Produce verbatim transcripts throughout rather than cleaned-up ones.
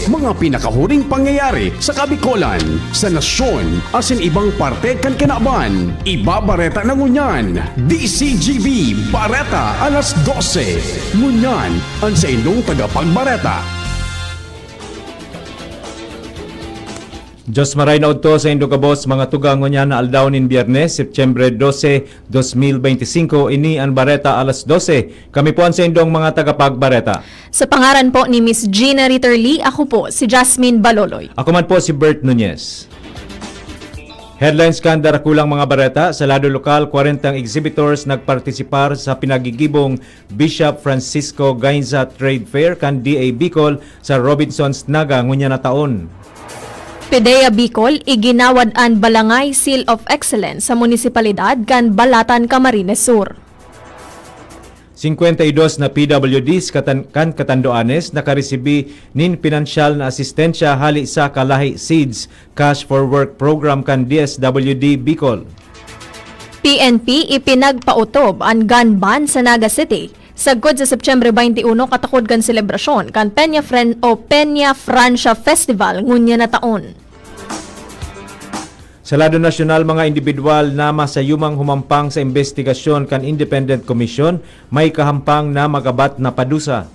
Mga pinakahuring pangyayari sa Kabikolan, sa nasyon, asin ibang parte kan kinaban. Ibabareta na ngunyan, D C G B Bareta alas dose. Ngunyan, an saindong tagapagbareta. Diyos maray na udto sa indo gabos, mga tugang, ngunyan na aldaw nin Biyernes, Setyembre dose, dos mil beintisinko, ini an Bareta alas dose. Kami po an saindong mga tagapagbareta. Sa pangaran po ni Miss Gina Ritterly, ako po si Jasmine Baloloy. Ako man po si Bert Nunez. Headlines kan darakulang mga bareta. Sa lado lokal, kwarentang exhibitors nagpartisipar sa pinagigibong Bishop Francisco Gainza Trade Fair kan D A Bicol sa Robinsons, Naga, ngunyan na taon. PDEA Bicol, iginawad an Balangay Seal of Excellence sa munisipalidad kan Balatan, Camarines Sur. Singkwenta y dos na P W Ds katan-, kan Catanduanes nakaresibi nin pinansyal na asistensya hali sa Kalahi Seeds Cash for Work Program kan D S W D Bicol. P N P, ipinagpaotob an gun ban sa Naga City sagkod sa Setyembre twenty-one katakod kan selebrasyon kan Peña Fren-, o Peña Francia Festival ngunyan na taon. Sa lado nasyonal, mga indibidwal na masayumang humampang sa imbestigasyon kan Independent Commission may kahampang na magabat na padusa.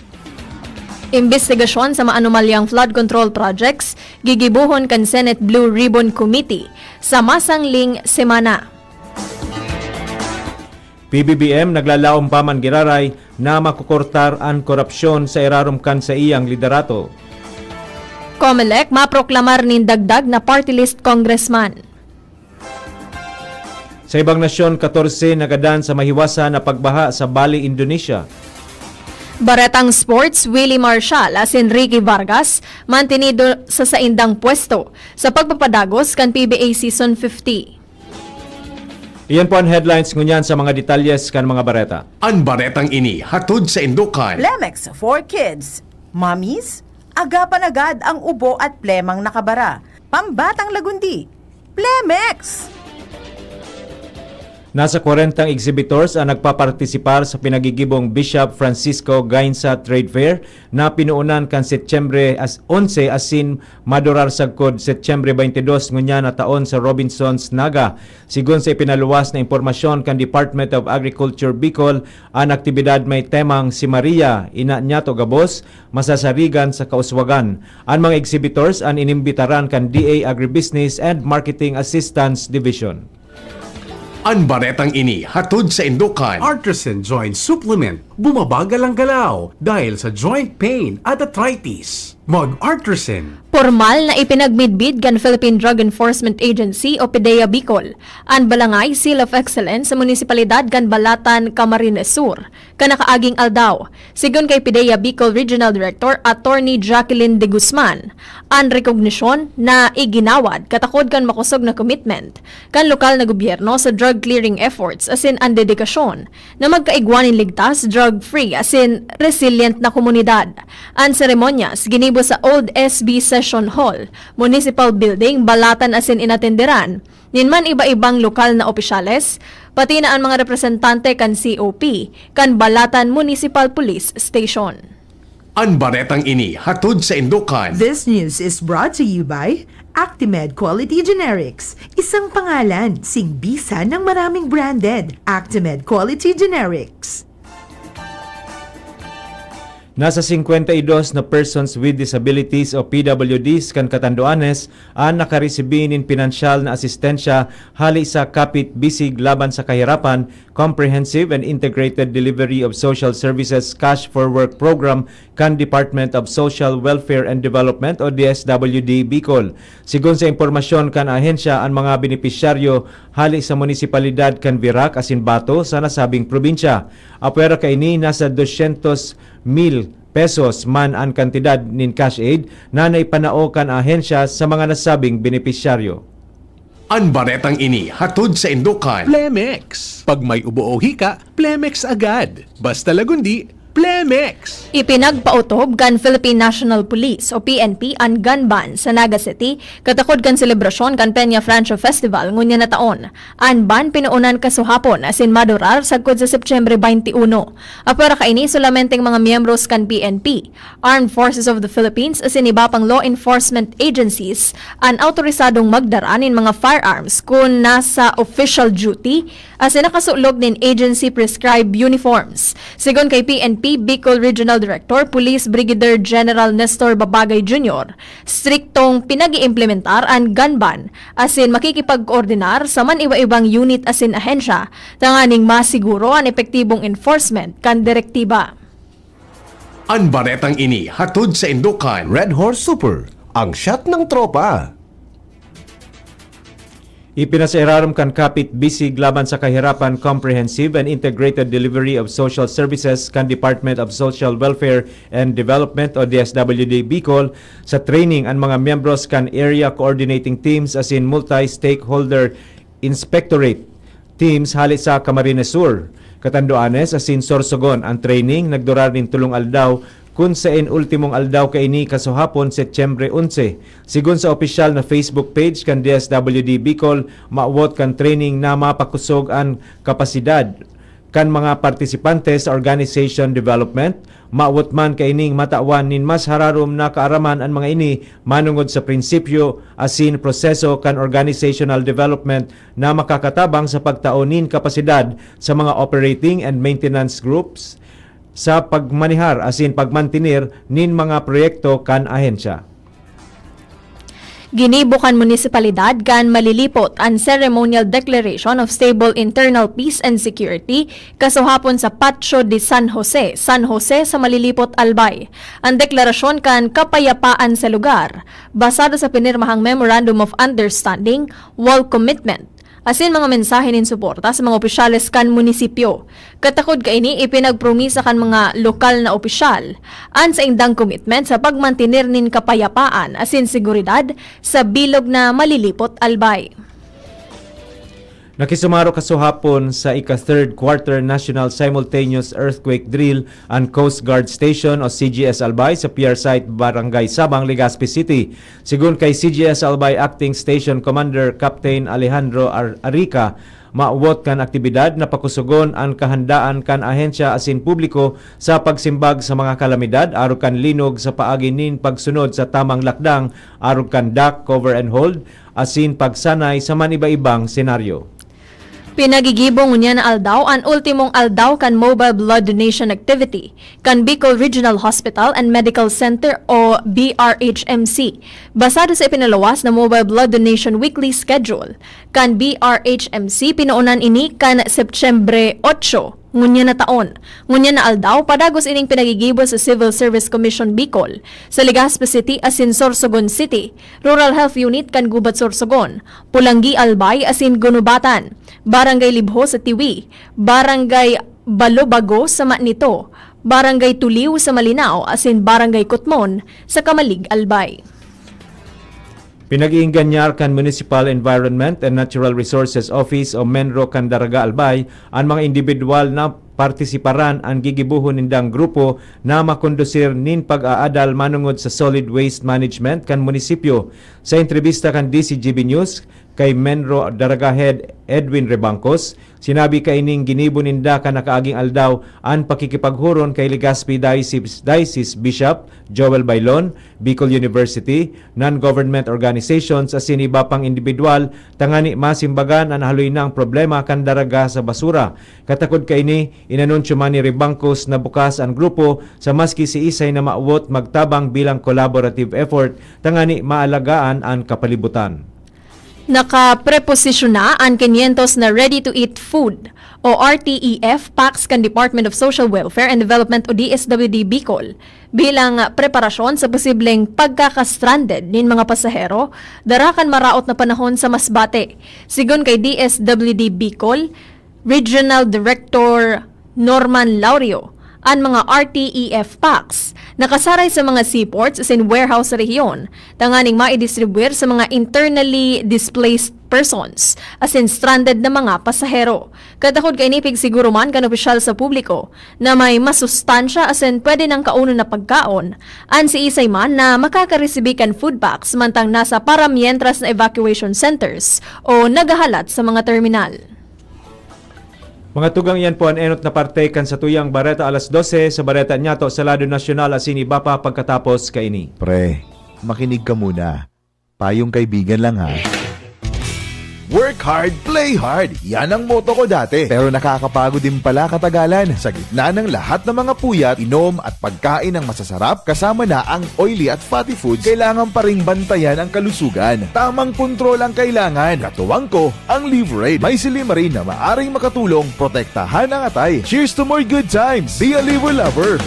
Imbestigasyon sa maanomalyang flood control projects gigibohon kan Senate Blue Ribbon Committee sa masangling semana. P B B M naglalaom pa man giraray na makokortar an korapsyon sa irarom kan saiyang liderato. Comelec maproklamar nin dagdag na party list congressman. Sa ibang nasyon, katorse nagadan sa mahiwasan na pagbaha sa Bali, Indonesia. Baretang sports, Willie Marshall asin Ricky Vargas mantinido sa saindang pwesto sa pagpapadagos kan P B A Season fifty. Iyan po an headlines ngunyan. Sa mga detalyes kan mga bareta. An baretang ini hatod saindo kan Plemex for Kids. Mommies, agapan agad ang ubo at plemang nakabara. Pambatang lagundi, Plemex! Nasa kwarentang exhibitors ang nagpapartisipar sa pinagigibong Bishop Francisco Gainza Trade Fair na pinoonan kan Setyembre as-, onse asin madurar sagkod Setyembre twenty-dos ngunyan na taon sa Robinsons, Naga. Sigon sa ipinaluwas na impormasyon kan Department of Agriculture Bicol, an aktibidad may temang Si Maria, Ina Niyato Gabos, Masasarigan sa Kauswagan. An mga exhibitors an inimbitaran kan D A Agribusiness and Marketing Assistance Division. An baretang ini hatod saindo kan Artisan Joint Supplement. Bumabagal ang galaw dahil sa joint pain at arthritis. Mag-Artisan. Pormal na ipinagmidbid kan Philippine Drug Enforcement Agency o PDEA Bicol an Balangay Seal of Excellence sa munisipalidad kan Balatan, Camarines Sur, kan nakaaging aldaw. Sigon kay PDEA Bicol Regional Director Attorney Jacqueline De Guzman, an rekognisyon na iginawad katakod kan makosog na commitment kan lokal na gobyerno sa drug clearing efforts asin an dedikasyon na magkaigwa nin ligtas, drug-free asin resilient na komunidad. An seremonyas ginibo sa Old S B Session Hall, Municipal Building, Balatan asin inatenderan nin man iba-ibang lokal na opisyales, pati na an mga representante kan C O P kan Balatan Municipal Police Station. An baretang ini hatod saindo kan This news is brought to you by Actimed Quality Generics. Isang pangalan, singbisa ng maraming branded. Actimed Quality Generics. Nasa singkwenta y dos na persons with disabilities o P W Ds kan Catanduanes an nakaresibi nin pinansyal na asistensya hali sa Kapit Bisig Laban sa Kahirapan, Comprehensive and Integrated Delivery of Social Services Cash for Work Program kan Department of Social Welfare and Development o D S W D Bicol. Sigon sa impormasyon kan ahensya, an mga benepisyaryo hali sa munisipalidad kan Virac asin Bato sa nasabing probinsya. Apwera kaini, nasa dosyentos mil pesos man an kantidad nin cash aid na naipanao kan ahensya sa mga nasabing benepisyaryo. An baretang ini hatod saindo kan Plemex. Pag may ubo o hika, Plemex agad. Basta Lagundi, Plemex. Ipinagpaotob kan Philippine National Police o P N P an gun ban sa Naga City katakod kan selebrasyon kan Peña Francho Festival ngunyan na taon. An ban pinoonan kasuhapon asin madurar sagkod sa Setyembre twenty-one. Apwera kaini, solamenteng mga miyembros kan P N P, Armed Forces of the Philippines asin iba pang law enforcement agencies an awtorisadong magdara nin mga firearms kun nasa official duty asin nakasulog nin agency-prescribed uniforms. Sigon kay P N P Bicol Regional Director Police Brigadier General Nestor Babagay Junior, striktong pinag-iimplementar an gun ban asin makikipagkoordinar sa man-iba-ibang unit asin ahensya tanganing masiguro an epektibong enforcement kan direktiba. An baretang ini hatod saindo kan Red Horse Super, ang shot ng tropa. Ipinasairarom kan Kapit Bisig laban sa Kahirapan Comprehensive and Integrated Delivery of Social Services kan Department of Social Welfare and Development o D S W D Bicol sa training an mga miyembros kan Area Coordinating Teams asin Multi-Stakeholder Inspectorate Teams hale sa Camarines Sur, Catanduanes asin Sorsogon. An training nagdurar nin tolong aldaw, kun saen ultimong aldaw kaini kasuhapon, Setyembre onse. Sigon sa opisyal na Facebook page kan D S W D Bicol, mawot kan training na mapakosog an kapasidad kan mga partisipante sa organization development. Mawot man kaining matawan nin mas hararom na kaaraman an mga ini manongod sa prinsipyo asin proseso kan organizational development na makakatabang sa pagtao nin kapasidad sa mga operating and maintenance groups sa pagmanehar asin pagmantener nin mga proyekto kan ahensya. Ginibo kan munisipalidad kan Malilipot an Ceremonial Declaration of Stable Internal Peace and Security kasuhapon sa Patio de San Jose, San Jose sa Malilipot, Albay. An deklarasyon kan kapayapaan sa lugar, basado sa pinirmahang Memorandum of Understanding, Wall Commitment, asin mga mensahe nin suporta sa mga opisyales kan munisipyo. Katakod kaini, ipinagpromisa kan mga lokal na opisyal an saindang komitment sa pagmantener nin kapayapaan asin seguridad sa bilog na Malilipot, Albay. Nakisumaro kasuhapon sa ika-third quarter national simultaneous earthquake drill an Coast Guard Station o C G S Albay sa pier site Barangay Sabang, Legazpi City. Sigon kay C G S Albay Acting Station Commander Captain Alejandro Ar- Arica, mawot kan aktibidad na pakusugon an kahandaan kan ahensya asin publiko sa pagsimbag sa mga kalamidad arog kan linog sa paagi nin pagsunod sa tamang lakdang arog kan duck, cover and hold asin pagsanay sa man-iba-ibang senaryo. Pinagigibo ngunyan na aldaw an ultimong aldaw kan Mobile Blood Donation Activity kan Bicol Regional Hospital and Medical Center o B R H M C. Basado sa ipinaluwas na Mobile Blood Donation Weekly Schedule kan B R H M C, pinoonan ini kan Setyembre otso ngunyan na taon. Ngunyan na aldaw, padagos ining pinagigibo sa Civil Service Commission Bicol, sa Legazpi City asin Sorsogon City, Rural Health Unit kan Gubat Sorsogon, Polangui Albay asin Gunuhatan, Barangay Libho sa Tiwi, Barangay Balobago sa Manito, Barangay Tuliw sa Malinao asin Barangay Kutmon sa Camalig, Albay. Pinag-iingganyar kan Municipal Environment and Natural Resources Office o MENRO kan Daraga, Albay an mga indibidwal na partisiparan an gigibohon nindang grupo na makondusir nin pag-aadal manongod sa solid waste management kan munisipyo. Sa entrebista kan D C G B News kay MENRO Daraga Head Edwin Rebancos, sinabi kaining ginibo ninda kan nakaaging aldaw an pakikipaghuron kay Legazpi Diocese, Diocese Bishop Joel Bailon, Bicol University, non-government organizations asin iba pang indibidwal tangani masimbagan an haloy nang problema kan daraga sa basura. Katakod kaini, inanunsyo man ni Rebancos na bukas an grupo sa maski siisay na mawot magtabang bilang collaborative effort tangani maalagaan an kapalibutan. Nakapreposisyon na an kinyentos na ready-to-eat food o R T E F packs kan Department of Social Welfare and Development o D S W D Bicol bilang preparasyon sa posibleng pagkaka-stranded nin mga pasahero dara kan maraot na panahon sa Masbate. Sigon kay D S W D Bicol Regional Director Norman Laurio, an mga R T E F packs Nakasaray sa mga seaports asin warehouse sa rehiyon, tanganing maidistribuyar sa mga internally displaced persons asin stranded na mga pasahero. Katakod kaini pigsiguro man kan opisyal sa publiko na may masustansya asin pwede nang kaunon na pagkaon an siisay man na makakaresibi kan food packs mantang nasa paramientras na evacuation centers o naghahalat sa mga terminal. Mga tugang, iyan po an enot na parte kan satuyang Bareta Alas Dose. Sa Bareta Nyato sa lado nasyonal asin iba pa pagkatapos kaini. Pre, makinig ka muna. Payong kaibigan lang, ha. Work hard, play hard. Yan ang motto ko dati. Pero nakakapagod din pala katagalan. Sa gitna ng lahat ng mga puyat, inom at pagkain ng masasarap, kasama na ang oily at fatty foods, kailangan pa ring bantayan ang kalusugan. Tamang kontrol ang kailangan. Katuwang ko, ang Liverade. May silymarin na maaring makatulong protektahan ang atay. Cheers to more good times! Be a Liver Lover!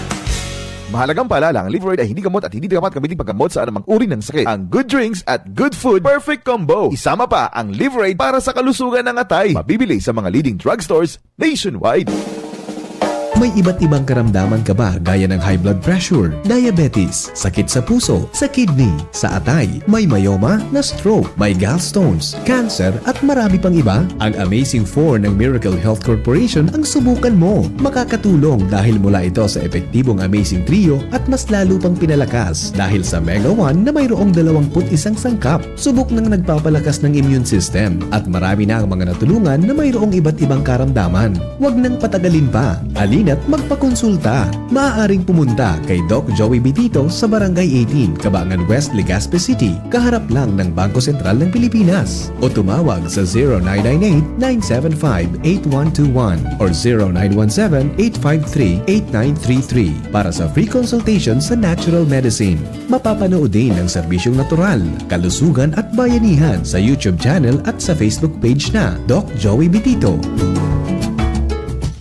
Mahalagang paalala, ang Liverade ay hindi gamot at hindi dapat gamitin paggamot sa anumang uri ng sakit. Ang good drinks at good food, perfect combo. Isama pa ang Liverade para sa kalusugan ng atay. Mabibili sa mga leading drugstores nationwide. May iba't ibang karamdaman ka ba, gaya ng high blood pressure, diabetes, sakit sa puso, sa kidney, sa atay, may myoma, na stroke, may gallstones, cancer, at marami pang iba? Ang Amazing Four ng Miracle Health Corporation ang subukan mo. Makakatulong dahil mula ito sa epektibong Amazing Trio at mas lalo pang pinalakas dahil sa Mega One na mayroong dalawampu't isang sangkap. Subok nang nagpapalakas ng immune system at marami na ang mga natulungan na mayroong iba't ibang karamdaman. Huwag nang patagalin pa. Halina't magpakonsulta. Maaaring pumunta kay Doc Joey Bitito sa Barangay eighteen, Cabangan West, Legazpi City, kaharap lang ng Bangko Sentral ng Pilipinas. O tumawag sa zero nine nine eight, nine seven five, eight one two one or zero nine one seven, eight five three, eight nine three three para sa free consultation sa natural medicine. Mapapanood din ang serbisyong natural, kalusugan at bayanihan sa YouTube channel at sa Facebook page na Doc Joey Bitito.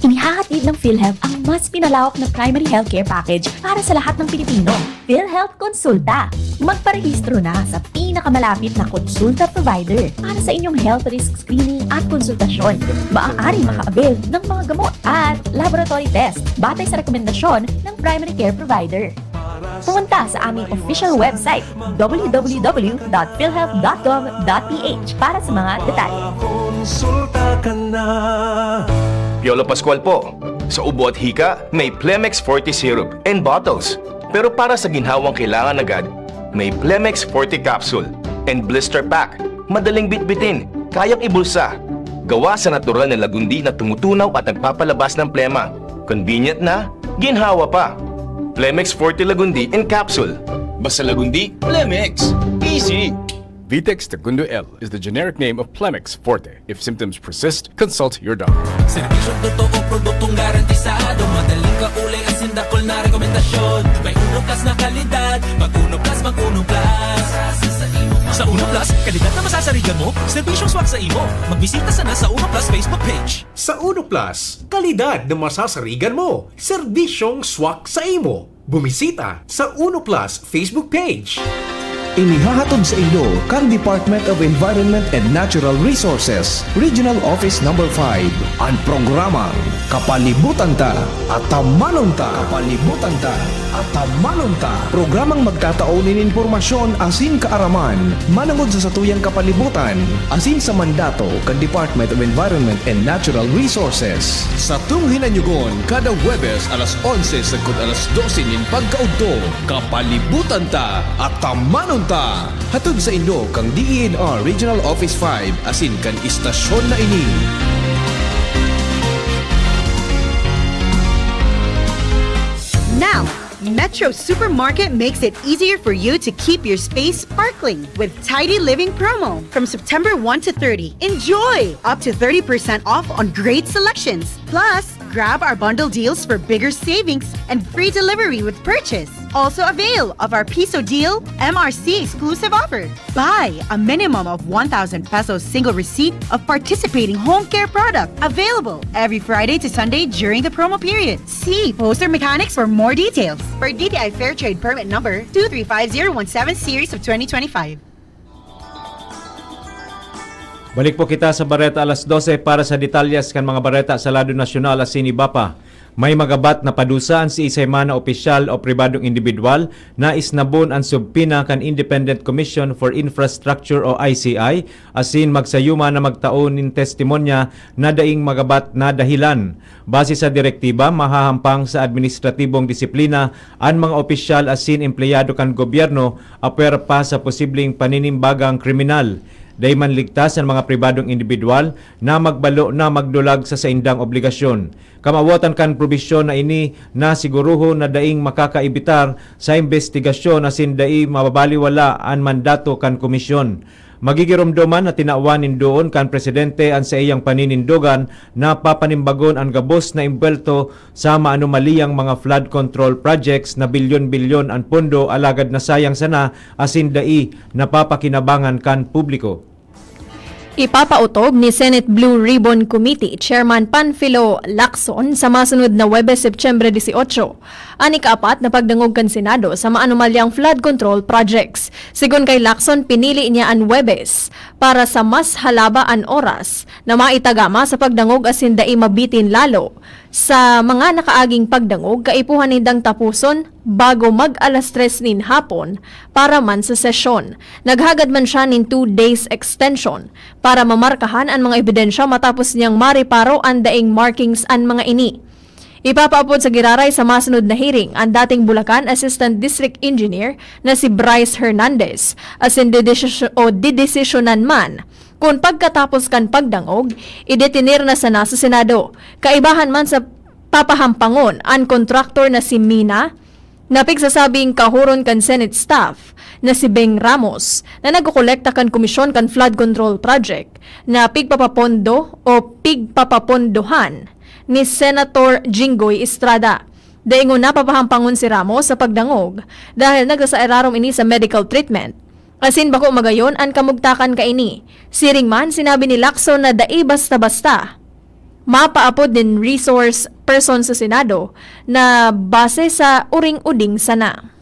Inihahatid ng PhilHealth ang mas pinalawak na primary healthcare package para sa lahat ng Pilipino. PhilHealth Konsulta. Magparehistro na sa pinakamalapit na konsulta provider para sa inyong health risk screening at konsultasyon. Maaaring maka-avail ng mga gamot at laboratory test batay sa rekomendasyon ng primary care provider. Pumunta sa aming official website, w w w dot philhealth dot gov dot p h, para sa mga detalye. Konsulta ka na. Piolo Pascual po. Sa ubo at hika, may Plemex Forte Syrup and bottles. Pero para sa ginhawang kailangan agad, may Plemex Forte Capsule and Blister Pack. Madaling bitbitin, kayang ibulsa. Gawa sa natural na lagundi na tumutunaw at nagpapalabas ng plema. Convenient na, ginhawa pa. Plemex Forte Lagundi in Capsule. Basta Lagundi, Plemex. Easy! Vitex Segundo L is the generic name of Plemex Forte. If symptoms persist, consult your doctor. Serbisyong totoo, produktong garantisado, madaling kaulay, asin dakul na rekomendasyon. May Uno Plus na kalidad, mag Uno Plus, mag Uno Plus. Sa Uno Plus, kalidad na masasarigan mo, serbisyong swak sa imo. Magbisita sana sa Uno Plus Facebook page. Sa Uno Plus, kalidad na masasarigan mo, serbisyong swak sa imo. Bumisita sa Uno Plus Facebook page. Inihahatod sa inyo kan Department of Environment and Natural Resources, Regional Office Number five, an programang Kapalibutan Ta, Atamanon Ta. Kapalibutan Ta, Atamanon Ta. Programang magtatao nin impormasyon asin kaaraman manongod sa satuyang kapalibutan asin sa mandato kan Department of Environment and Natural Resources. Satong hinanyogon kada Huwebes alas onse sagkod alas dose nin pagkaudto, Kapalibutan Ta, Atamanon Ta. Hatod saindo kan D E N R Regional Office five asin kan istasyon na ini. Now, Metro Supermarket makes it easier for you to keep your space sparkling with Tidy Living promo. From September one to thirty, enjoy up to thirty percent off on great selections. Plus, grab our bundle deals for bigger savings and free delivery with purchase. Also avail of our Piso Deal M R C exclusive offer. Buy a minimum of one thousand pesos single receipt of participating home care product. Available every Friday to Sunday during the promo period. See poster mechanics for more details. Per D T I Fair Trade Permit Number two three five zero one seven Series of twenty twenty-five. Balik po kita sa Bareta Alas Dose para sa detalyes kan mga bareta sa lado nasyonal asin iba pa. May magabat na padusa an siisay man na opisyal o pribadong indibidwal na isnabon an subpoena kan Independent Commission for Infrastructure o I C I asin magsayuma na magtao nin testimonya na daing magabat na dahilan. Base sa direktiba, mahahampang sa administratibong disiplina an mga opisyal asin empleyado kan gobyerno apwera pa sa posibleng paninimbagang kriminal. Dai man ligtas an mga pribadong indibidwal na magbalo na magdulag sa saindang obligasyon. Kamawotan kan probisyon na ini na siguruhon na daing makakaibitar sa imbestigasyon asin dai mababaliwala an mandato kan komisyon. Magigiromdoman na tinawan nin doon kan presidente an saiyang paninindogan na papanimbagon an gabos na imbwelto sa maanumaliyang mga flood control projects na bilyon-bilyon an pondo alagad nasayang sana asin dai napapakinabangan kan publiko. Ipapaotob ni Senate Blue Ribbon Committee Chairman Panfilo Lacson sa masunod na Huwebes, Setyembre dieciocho, an ikaapat na pagdangog kan Senado sa maanumalyang flood control projects. Sigon kay Lacson, pinili niya an Huwebes para sa mas halaba an oras na maitagama sa pagdangog asin dai mabitin lalo sa mga nakaaging pagdangog kaipuhan nindang tapuson bago mag alas tres nin hapon para man sa sesyon. Naghagad man siya nin two days extension para mamarkahan an mga ebidensya matapos niyang mareparo an daing markings an mga ini. Ipapaapod sa giraray sa masunod na hearing an dating Bulacan Assistant District Engineer na si Bryce Hernandez asin didesisyo- o didesisyonan man kun pagkatapos kan pagdangog, idetener na sana sa Senado. Kaibahan man sa papahampangon an kontraktor na si Mina, na pigsasabing kahuron kan Senate staff na si Beng Ramos na nagkokolekta kan komisyon kan flood control project na pigpapapondo o pigpapapondohan ni Senator Jinggoy Estrada. Daingon napapahampangon si Ramos sa pagdangog dahil nagsasairarom ini sa medical treatment. Asin bako magayon an kamugtakan kaini. Siring man, sinabi ni Lacson na dai basta-basta mapaapod nin resource person sa Senado na base sa uring-uding sana.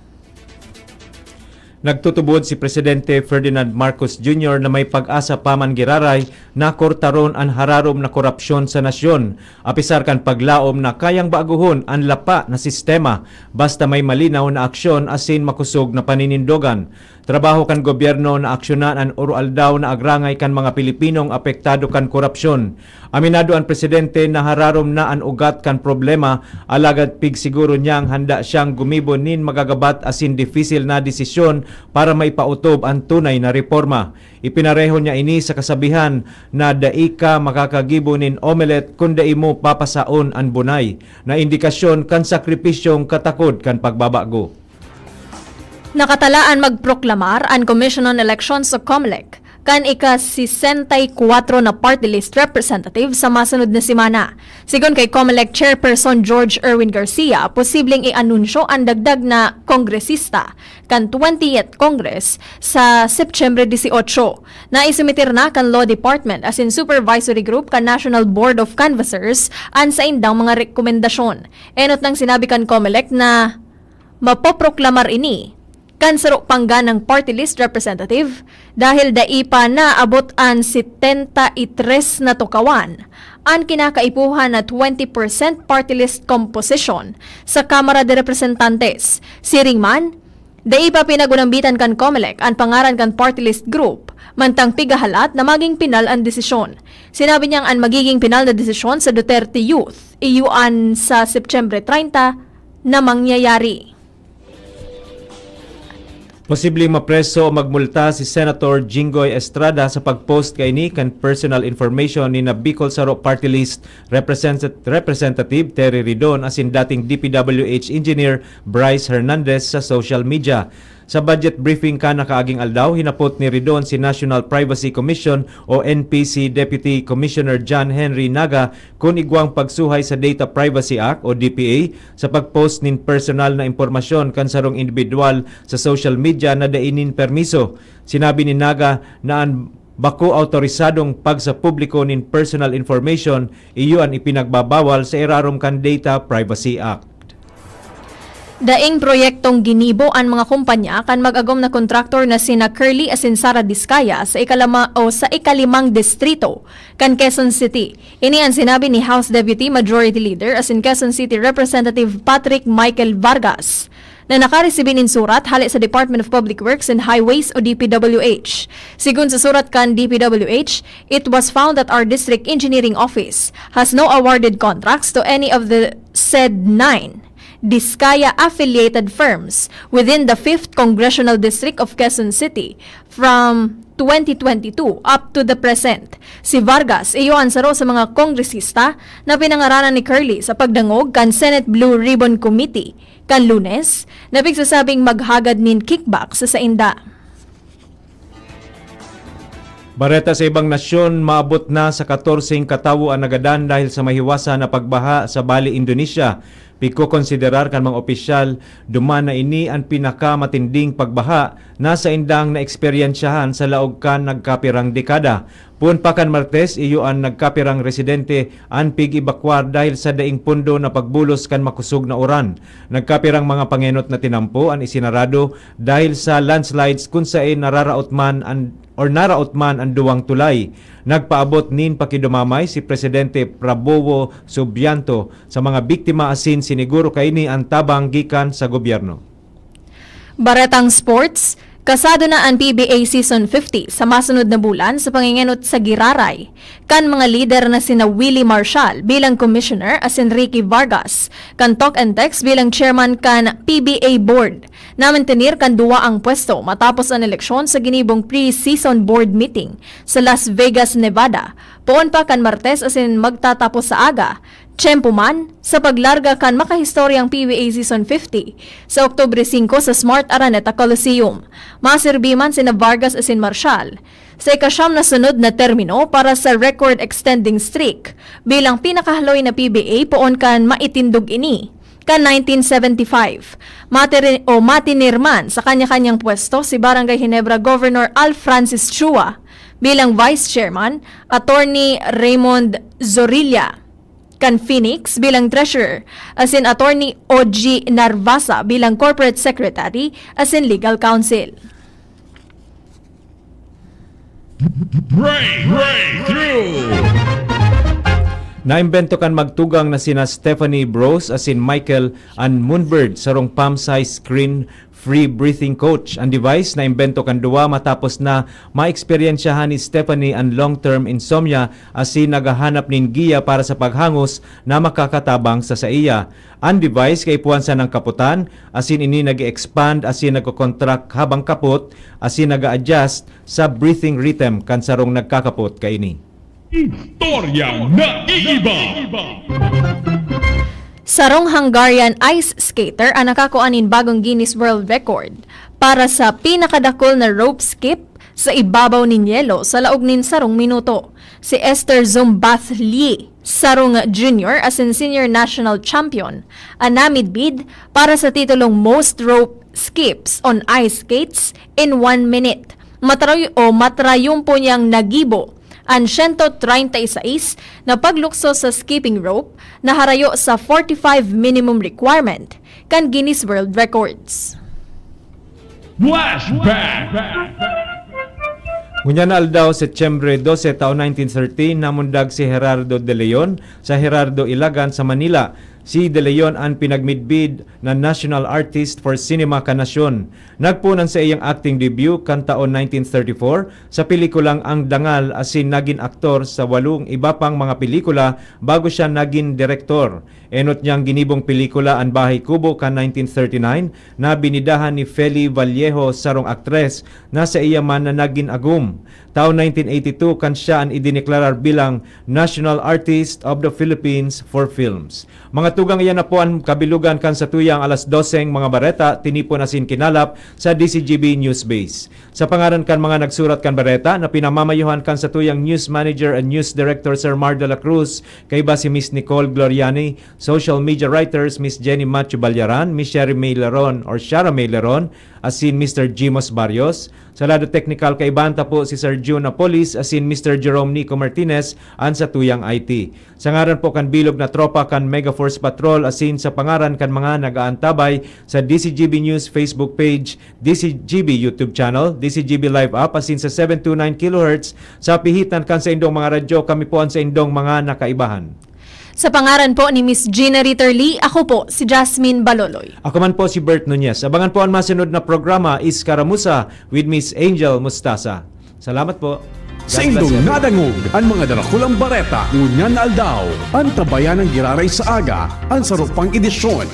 Nagtutubod si Presidente Ferdinand Marcos Junior na may pag-asa pa man giraray na kortaron an hararom na korapsyon sa nasyon, apisar kan paglaom na kayang baguhon an lapa na sistema basta may malinaw na aksyon asin makosog na paninindogan. Trabaho kan gobyerno na aksyonan an oro-aldaw na agrangay kan mga Pilipinong apektado kan korapsyon. Aminado an presidente na hararom na an ugat kan problema, alagad pigsiguro niyang handa siyang gumibo nin magagabat asin difisil na desisyon para maipaotob an tunay na reporma. Ipinareho niya ini sa kasabihan na dai ka makakagibo nin omelette kun dai mo papasaon an bunay, na indikasyon kan sakripisyong katakod kan pagbabago. Nakatalaan magproklamar an Commission on Elections o COMELEC kan ika-sesenta y kuwatro na party list representative sa masunod na semana. Sigon kay COMELEC Chairperson George Erwin Garcia, posibleng i-anunsyo an dagdag na kongresista kan twentieth Congress sa Setyembre dieciocho. Naisumiter na kan Law Department asin Supervisory Group kan National Board of Canvassers an saindang mga rekomendasyon. Enot nang sinabi kan COMELEC na mapoproklamar ini kan saro pang ganang party list representative dahil dai pa naabot an setenta y tres na tukawan an kinakaipuhan na twenty percent party list composition sa Kamara de Representantes. Siring man, dai pa pinagunambitan kan COMELEC an pangaran kan party list group, mantang pigahalat na maging pinal an desisyon. Sinabi niyang an magiging pinal na desisyon sa Duterte Youth, iyo an sa Setyembre treinta na mangyayari. Posibleng mapreso o magmulta si Senator Jinggoy Estrada sa pag-post kaini kan personal information ni na Bicol Saro Party List Represent- Representative Terry Ridon asin dating D P W H Engineer Bryce Hernandez sa social media. Sa budget briefing kan nakaaging aldaw, hinapot ni Ridon si National Privacy Commission o N P C Deputy Commissioner John Henry Naga kun igwang pagsuhay sa Data Privacy Act o D P A sa pag-post nin personal na impormasyon kan sarong indibidwal sa social media na dai nin permiso. Sinabi ni Naga na an bako awtorisadong pagsapubliko nin personal information iyo an ipinagbabawal sa irarom kan Data Privacy Act. Daing proyektong ginibo an mga kumpanya kan mag-agom na kontraktor na sina Curly asin Sara Discaya sa ikalama o sa ikalimang distrito kan Quezon City. Ini an sinabi ni House Deputy Majority Leader asin Quezon City Representative Patrick Michael Vargas, na nakaresibi nin surat hale sa Department of Public Works and Highways o D P W H. Sigon sa surat kan D P W H, it was found that our District Engineering Office has no awarded contracts to any of the said nine Discaya-affiliated firms within the fifth Congressional District of Quezon City from twenty twenty-two up to the present. Si Vargas, iyo an saro sa mga kongresista na pinangaranan ni Curly sa pagdangog kan Senate Blue Ribbon Committee kan Lunes, na pigsasabing maghagad nin kickback sa sainda. Bareta sa ibang nasyon, maabot na sa katorseng katawo an nagadan dahil sa mahiwasan na pagbaha sa Bali, Indonesia. Pigkokonsiderar kan mga opisyal duman na ini an pinakamatinding pagbaha na saindang naeksperyensyahan sa laog kan nagkapirang dekada. Poon pa kan Martes, iyo an nagkapirang residente an pig-ebakwar dahil sa daing pondo na pagbulos kan makosog na uran. Nagkapirang mga pangenot na tinampo an isinarado dahil sa landslides kun saen nararaot man an, or naraot man an duwang tulay. Nagpaabot nin pakidumamay si Presidente Prabowo Subianto sa mga biktima asin siniguro kaini an tabang gikan sa gobyerno. Baretang sports, kasado na an P B A Season fifty sa masunod na bulan sa pangengenot sa giraray kan mga lider na sina Willie Marshall bilang commissioner asin Ricky Vargas kan Talk and Text bilang chairman kan P B A Board. Namantener kan duwa ang pwesto matapos an eleksyon sa ginibong pre-season board meeting sa Las Vegas, Nevada, poon pa kan Martes asin magtatapos sa aga, tiyempo man, sa paglarga kan makahistoryang P B A Season fifty sa Oktubre singko sa Smart Araneta Coliseum. Maserbi man sina Vargas asin Marshall sa ikasyam na sunod na termino para sa record-extending streak bilang pinakahaloy na P B A poon kan maitindog ini kan nineteen seventy-five. Matiri-, o matinirman sa kanya-kanyang pwesto si Barangay Ginebra Governor Al Francis Chua bilang Vice Chairman, Attorney Raymond Zorilla kan Phoenix bilang Treasurer, asin Attorney Oji Narvasa bilang Corporate Secretary asin Legal Counsel. Break, breakthrough! Naimbento kan magtugang na sina Stephanie Bros asin Michael an Moonbird, sarong pam-sized screen-free breathing coach. An device naimbento kan duwa matapos na maeksperyensyahan ni Stephanie an long-term insomnia asin naghahanap nin giya para sa paghangos na makakatabang sa saiya. An device kaipuhan sanang kapotan, asin ini nag-e-expand asin nagko-contract habang kapot, asin nag-a-adjust sa breathing rhythm kan sarong nagkakapot kaini. Istoryang naiiba. Sarong Hungarian ice skater an nakakua nin bagong Guinness World Record para sa pinakadakul na rope skip sa ibabaw nin yelo sa laog nin sarong minuto. Si Esther Zumbathli, sarong junior asin senior national champion, an namidbid para sa titulong Most Rope Skips on Ice Skates in One Minute. Matrayo-, o matrayumpo niyang nagibo an siyento treinta y seis na paglukso sa skipping rope na harayo sa forty-five minimum requirement kan Guinness World Records. Flashback! Ngunyan na aldaw, Setyembre dose, taon nineteen thirteen, namundag si Gerardo de Leon sa Gerardo Ilagan sa Manila. Si de Leon an pinagmidbid na National Artist for Cinema kan nasyon. Nagpoon an saiyang acting debut kan taon nineteen thirty-four sa pelikulang Ang Dangal asin nagin aktor sa walong iba pang mga pelikula bago siya nagin direktor. Enot niyang ginibong pelikula an Bahay Kubo kan nineteen thirty-nine na binidahan ni Feli Vallejo, sarong aktres na saiya man na nagin agom. Taon nineteen eighty-two kan siya an idineklarar bilang National Artist of the Philippines for Films. Mga tugang, iyan na po an kabilugan kan satuyang alas doseng mga bareta, tinipon asin kinalap sa D Z G B News Base. Sa pangaran kan mga nagsurat kan bareta na pinamamayuhan kan satuyang news manager and news director, Sir Mar de la Cruz, kaiba si Miss Nicole Gloriani, social media writers, Miss Jenny Macho Ballaran, Miss Sherry May Leron or Shara May Leron, asin Mister Jimos Barrios, Sa lado teknikal, kaibahan ta po si Sir Jun Apolis asin Mister Jerome Nico Martinez, an sa tuyang I T. Sa ngaran po kan bilog na tropa kan Mega Force Patrol asin sa pangaran kan mga nag-aantabay sa D C G B News Facebook page, D C G B YouTube channel, D C G B Live app asin sa seven two nine kilohertz sa pihitan kan saindong mga radyo, kami po an saindong mga nakaibahan. Sa pangaran po ni Miss Gina Ritter Lee, ako po si Jasmine Baloloy. Ako man po si Bert Nunez. Abangan po an masunod na programa, Iskaramuza with Miss Angel Mustasa. Salamat po. God bless Saindong everyone. Nadangog an mga darakulang bareta ngunyan na aldaw. Antabayan an giraray sa aga, an sarong pang edisyon.